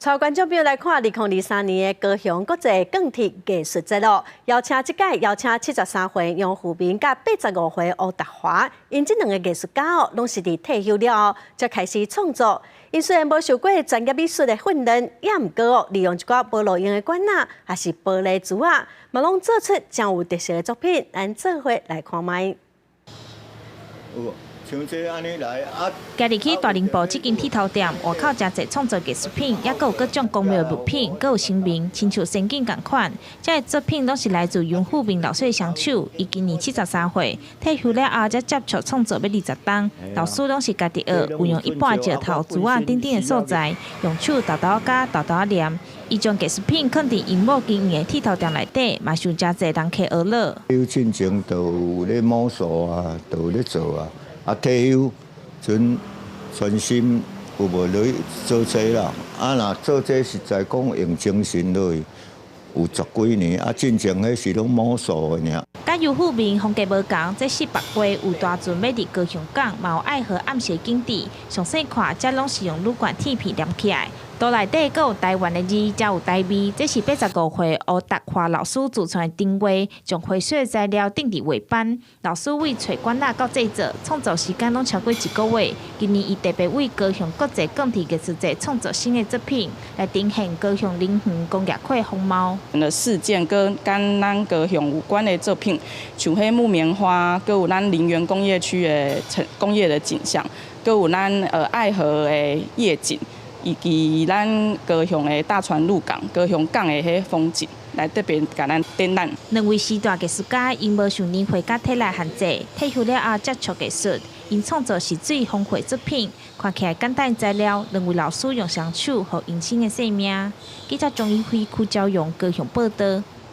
帶觀眾朋友來看2023年的高雄國際鋼鐵藝術節咯，邀請這屆邀請73歲楊富民佮85歲吳達華，𪜶這兩个藝術家哦，攏是佇退休了後才開始創作。𪜶雖然無受過專業美術的訓練，也毋過哦，利用一寡無路用的管仔，抑是玻璃珠仔，嘛攏做出誠有特色的作品。咱做伙來看覓。像這按呢來啊！行入去大林埔這間鐵頭店，外口誠濟創作藝術品，猶閣有各種工藝物品，閣有神明，親像仙境仝款。這个作品攏是來自楊富明老師的雙手。伊今年73歲，退休了後才接觸創作欲20冬。老師攏是家己學，運用一般石頭、珠仔等等的素材，用手沓沓仔加、沓沓仔黏。伊將藝術品囥佇𪜶某經營的鐵頭店內底，嘛受誠濟人客學樂。有進前就有咧摸索啊，就有咧做啊。啊，退休陣專心有無落去做這啦？啊，若做這實在講用精神落去，有十幾年。啊，進前彼是攏摸索的爾。佮楊富明風格無仝，這四幅畫有大船欲入高雄港，嘛有愛河暗時景致。詳細看，這攏是用鋁罐鐵片黏起來。圖內底閣有台灣的字，才有台味。這是85歲吳達華老師自創的燈畫，將花絮材料釘佇畫板。老師為揣管仔到製作，創作時間攏超過一個月。今年伊特別為高雄國際鋼鐵藝術節創作新的作品，來呈現高雄林園工業區風貌。的事件跟佮咱高雄有關的作品，像彼木棉花，閣有咱林園工業區的城工業的景象，閣有咱愛河的夜景，以及咱高雄的大船入港、高雄港的彼風景，來特別共咱展覽。兩位時代藝術家𪜶無受年歲佮體力限制，退休了後接觸藝術，𪜶創作是水風繪作品，看起來簡單材料，兩位老師用雙手予𪜶新的生命。記者張一輝、柯昭勇高雄報導。